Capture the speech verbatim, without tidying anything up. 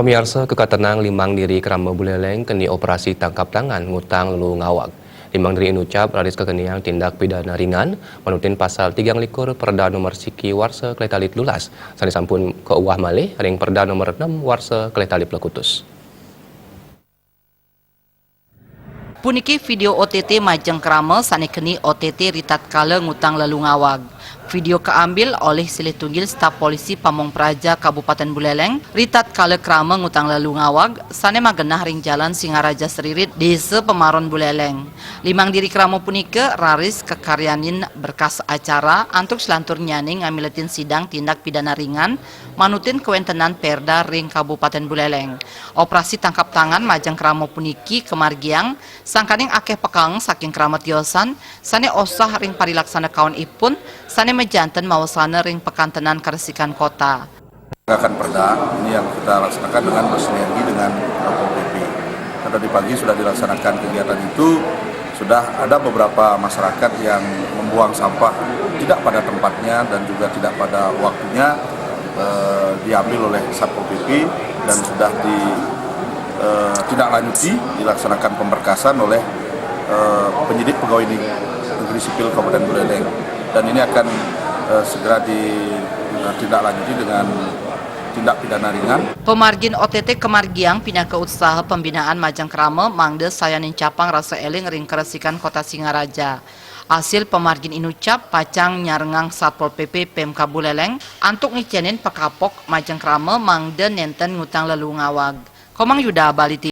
Miarsa kakatenang limang diri krama Buleleng keni operasi tangkap tangan ngutang lelu ngawag. Limang diri inucap raris kakeniang tindak pidana ringan, manutin pasal tigang likur Perda nomor siki warsa kelih talib lulas, sane sampun kauwah malih ring Perda nomor enam warsa kelih talib lekutus. Puniki video O T T majeng krama sane keni O T T ritatkala ngutang lelu ngawag. Video kaambil olih silih tunggil staf polisi Pamong Praja Kabupaten Buleleng ritatkala krama ngutang lelu ngawag sane magenah ring Jalan Singaraja Seririt, Desa Pemaron, Buleleng. Limang diri krama punika raris kakaryanin berkas acara antuk selanturnyaning ngamiletin sidang tindak pidana ringan manutin kawentenan Perda ring Kabupaten Buleleng. Operasi tangkap tangan majeng krama puniki kamargiang sangkaning akeh pekaeng saking krama tiosan sane osah ring parilaksana kaon ipun sane majanten mawasana ring Pekantenan Karesikan Kota. Penegakan perda ini yang kita laksanakan dengan bersinergi dengan Satpol P P. Karena tadi pagi sudah dilaksanakan kegiatan itu, sudah ada beberapa masyarakat yang membuang sampah tidak pada tempatnya dan juga tidak pada waktunya, eh, diambil oleh Satpol P P dan sudah di, eh, tindak lanjuti, dilaksanakan pemberkasan oleh, eh, penyidik pegawai negeri sipil Kabupaten Buleleng. Dan ini akan, eh, segera di, eh, tindak lanjuti dengan tindak pidana ringan. Pamargin O T T kamargiang pinaka utsaha pembinaan majeng krama mangda sayaning capang rasa eling ring karesikan Kota Singaraja. Asil pamargin inucap pacang nyarengang Satpol P P Pemkab Buleleng antuk ngicenin pakapok majeng krama mangda nenten ngutang lelu ngawag. Komang Yuda, Bali T V.